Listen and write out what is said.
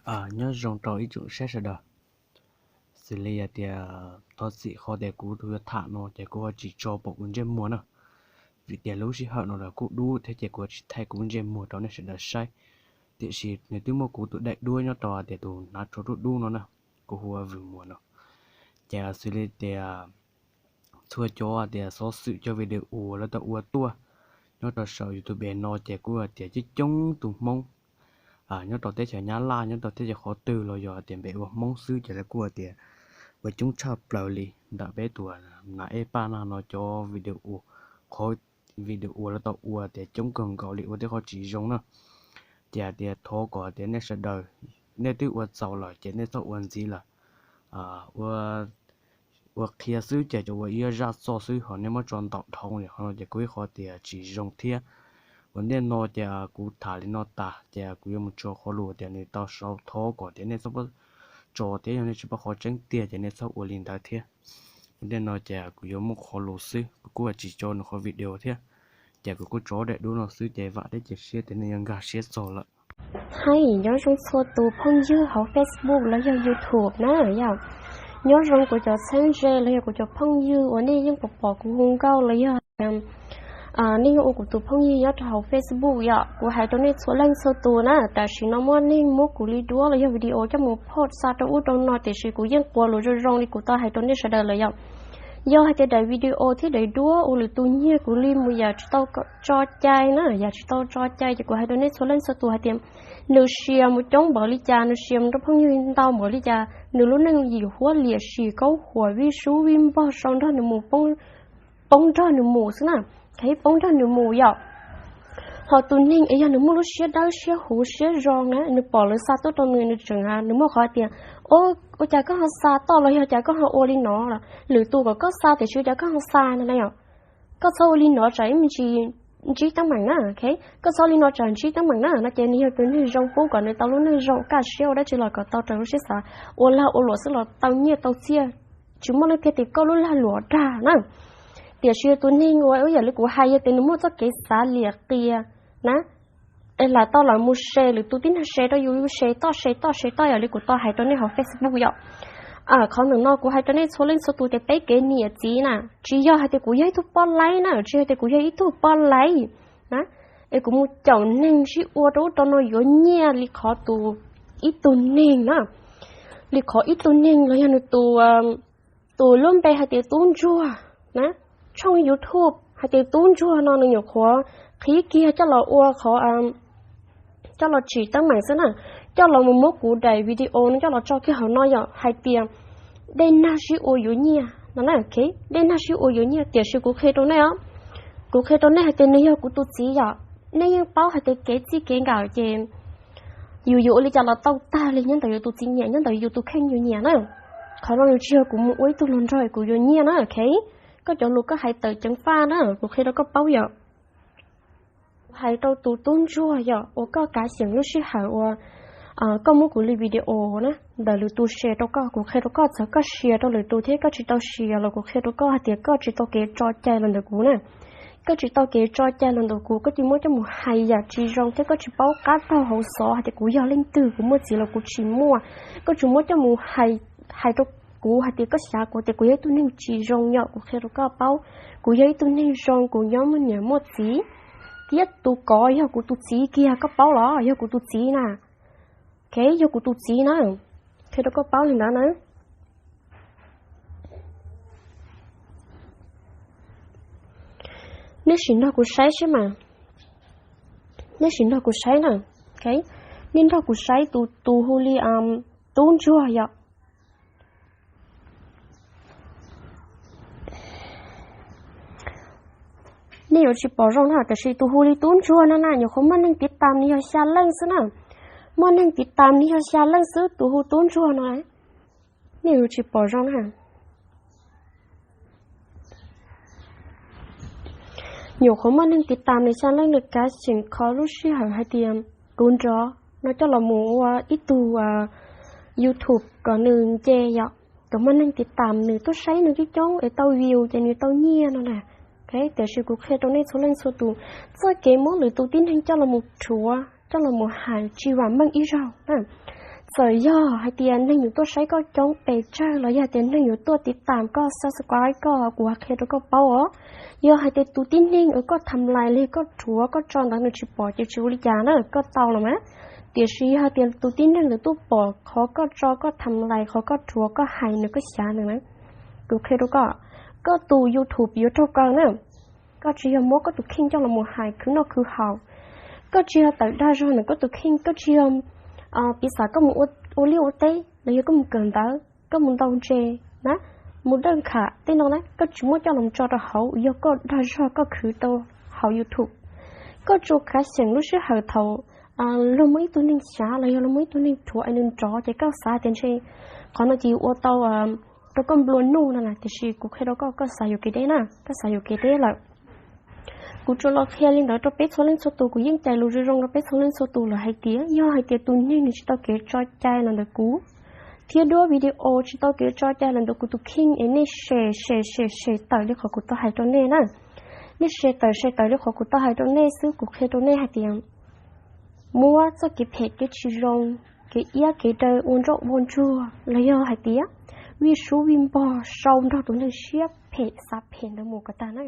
Nyob zoo rau ib tsoom saib sawv daws. Xws li hais tias thov txim qhov tias kuv tus yuav tham no ces kuv ho tsis tso pom kuv ntsej muag na, vim tias lub sij hawm no los kuj dub thiab ces kuv tsis thaij kuv ntsej muag rau nej sawv daws saib. Tiam sis nws twb muaj kuv tus daim duab nyob rau hais tias tus hnav tsho dub dub no na, kuv hu ua Vwm Muas no. Ces xws li tias txhua cov tias xov xwm cov video uas lawv tau ua tuaj nyob rau saum YouTube no ces kuj hais tias coob coob tus Hmoob nyob rau teb chaws Nyab Laj, nyob rau teb chaws qhov twg los yog hais tias npe ua Hmoob xwb ces lawv kuj hais tias ua coob tshaj plaws li ntawm peb tus nas ej paj nag no cov video, qhov video uas lawv tau ua tias coob kawg nkaus li ua tej qhov tsis zoo na. Ces hais tias thov kom tias nej sawv daws, nej twb ua txaus lawm ces nej txhob ua ntxiv lawm. Ua qhia xwb ces cov ua ib zaj txoj xwb ho nej muab tso ntaus dhau li qhov no ces kuj ib qhov tias tsis zoo thiab. Ua ntej no ces kuv tham li no tas ces kuv yuav mus tso qhov lus tias nws tau sau thov kom tias nej txhob tso thiab yog nej tsis paub qhov tseeb tiag ces nej txhob ua li ntawd thiab. Ua ntej no ces kuv yuav muaj qhov lus xwb, kuv kuj tsis tso nws qhov video thiab. Ces kuv kuj tso daim duab no xwb ces vam thiab cia siab tias nej yuav nkag siab txog lawm. Hais nyob zoo txhua tus phooj ywg hauv Facebook los yog YouTube na yom. Nyob zoo kuv cov txheeb ze los yog kuv cov phooj ywg uas nej yeej pom pom kuv hu nkauj los yog nej yeej ua kuv tus phooj ywg nyob rau hauv Facebook yom. Kuv hais rau nej txhua leej txhua tus na, tam sim no muaj neeg muab kuv li duab los yog video coj mus post xa rau ub rau no tiam sis kuv yeej qhuas lus zoo zoo li kuv tau hais rau nej sawv daws lawm yom. Yog hais tias daim video thiab daim duab ua lwm tus nyiag kuv li mus yam tsis tau tso cai na, yam tsis tau tso cai ces kuv hais rau nej txhua leej txhua tus hais tias nws sia mus coob npaum li cas, nws sia mus rau phooj ywg ntau npaum li cas, nws lub neej yim huab liam sim kaub huam vij sub vij npog sau nrog nws mus, poob nrog nws mus xwb na, khav poob nrog nws mus yom. Ho tus neeg es yog nws muaj lub siab dawb siab huv siab zoo na, nws pom lawv xa tuaj rau nws, nws tseem, nws muaj qhov tias, ua cas koj ho xa toj los yog cas koj ho ua li no, lwm tus kom koj xa tiam sis ua cas koj ho xa no na yom. Koj txhob ua li no tsam ib me ntsis ntsib teeb meem na, koj txhob ua li no tsam ntsib teeb meem na no ces nws yog tus neeg zoo pub kom nws tau lub neej zoo kaj siab ua dab tsi los kom tau raws lub siab xav, ua lag ua luam xwb los tau nyiaj tau txiaj, tsis muaj leej tiag tias koj lub lag luam dag na. Tiam sis tus neeg uas ib yam li kuv hais yog tias nws muaj txoj kev xav liam qias na, es lam tau los mus share lwm tus tib neeg share rau yus, yus share toj share toj share toj yam li kuv tau hais rau nej hauv Facebook yom. Qhov ntawm no kuv hais rau nej txhua leej txhua tus tias peb kev niam txiv na, tsis yog hais tias kuv yog ib tug poj laib na, tsis yog tias kuv yog ib tug poj laib na, es kuv mus caum neeg sib ua rau ub rau no yuav nyiaj li qhov tus, ib tug neeg na, li qhov ib tug neeg los yog nws tus, tus lub npe hais tias Tub Ntsuag na, tshooj YouTube hais tias Tub Ntsuag no nws nyuam qhuav qhib kiag coj los ua qhov, coj los tsim teeb meem xwb na, coj los mus muab kuv daim video no coj los tso kiag hauv no yom, hais tias dej nag sib ua yuav nyiaj no na, dej nag sib ua yuav nyiaj tiam sis kuv qhia rau nej os, kuv qhia rau nej hais tias nws yog kuv tus txiv yom, nej yeej paub hais tias kev txij kev nkawm ces yus yuav ua li cas los tau tag li nyob ntawm yus tus txiv nyiam, nyob ntawm yus tus kheej yus nyiam na. Qhov no nws tsis yog kuv mus ua ib tug hluas nraug kuv yuav nyiaj na, ok. Koj cov lus koj hais tawm ceev faj na, kuv qhia rau koj paub yom. Kuv hais rau tus Tub Ntsuag yom, uas koj kav xyeem lub sij hawm uas koj muab kuv li video na, ntawm lwm tus share rau koj, kuv qhia rau koj txawm koj share rau lwm tus thiab koj tsis tau share los kuv qhia rau koj hais tias koj tsis tau kev tso cai los ntawm kuv na. Koj tsis tau kev tso cai los ntawm kuv, koj tsis muab coj mus hais yam tsis zoo thiab koj tsis paub qab taug hauv xov hais tias kuv yog leej twg, kuv muaj txiv los kuv tsis muaj. Koj tsis muab coj mus hais, hais rau kuv hais tias koj xav kuv tias kuv yog ib tug neeg tsis zoo yom, kuv qhia rau koj paub. Kuv yog ib tug neeg zoo, kuv nyob muaj niam muaj txiv, thiab tus kov yog kuv tus txiv kiag, koj paub los yog kuv tus txiv na. Ok, yog kuv tus txiv na, qhia rau koj paub li ntawd na. Nej sim nrog kuv saib seb mas, nej sim nrog kuv saib na. Ok, nej nrog kuv saib tus, tus hu li Tub Ntsuag yom. Nej yuav tsis pom zoo na, tiam sis tus hu li Tub Ntsuag no na nyuam qhuav muaj neeg tiv tam nws yog xya leej xwb na. Muaj neeg tiv tam nws yog xya leej xwb, tus hu Tub Ntsuag no. Nej yuav tsis pom zoo na. Nyuam qhuav muaj neeg tiv tam nws xya leej, nws kav xyeem kho lub sij hawm hais tias kuv nrov no coj los mus ua ib tug YouTube kom nws nce yom, kom muaj neeg tiv tam nws tuaj saib nws coob coob es tau view ces nws tau nyiaj no na. Ok, tiam sis kuv qhia rau nej txhua leej txhua tus, txoj kev muab lwm tus tib neeg coj los mus rhuav, coj los mus hais tsis vam meej ib zaug na. Txawm yog hais tias neeg yuav tuaj saib koj coob pes tsawg los yog tias neeg yuav tuaj tiv tam koj, subscribe koj, kuv qhia rau koj paub os. Yog hais tias tus tib neeg uas koj tham lais li koj rhuav koj tso ntawd nws tsis pom ces tsis ua li cas na, koj tau los mas. Tiam sis yog hais tias tus tib neeg ntawd tuaj pom qhov koj tso, koj tham lais, qhov koj rhuav, koj hais nws, koj xyav nws na, kuv qhia rau koj, koj tus YouTube yuav raug kaw na. Koj tsis yog muab koj tus kheej coj los mus hais khwv noj khwv haus, koj tsis yog tawm dag zog ntawm koj tus kheej, koj tsis yog piv xam koj mus ua liaj ua teb los yog koj mus kawm ntawv, koj mus ntaus ntses na, mus dawj kham tej no na, koj tsis muab coj los tso rau hauv yog koj dag zog koj khwv tau hauv YouTube. Koj tsuas khav xyeem lub sij hawm thaum luag muaj ib tug neeg xyav los yog luag muaj ib tug neeg rhuav es nws nrov ces koj xav tias ntshe qhov no ces yuav ua tau rau koj nplua nuj no na, tiam sis kuv qhia rau koj, koj xav yuam kev deb na, koj xav yuam kev deb lawm. Kuv tsuas los qhia li ntawd rau peb txhua leej txhua tus, kuv yeej cais lus zoo zoo rau peb txhua leej txhua tus lawm hais tias yog hais tias tus neeg nws tsis tau kev tso cai los ntawm kuv, thiab duab video tsis tau kev tso cai los ntawm kuv tus kheej es nej share share share share tawm li qhov kuv tau hais rau nej na. Nej share tawm share tawm li qhov kuv tau hais rau nej xwb, kuv qhia rau nej hais tias muab txoj kev phem kev tsis zoo, kev iab kev daw ua ntsoj ua ntsuag los yog hais tias vij sub vij npog sau nrog tus neeg siab phem xav phem ntawd mus kom tag na.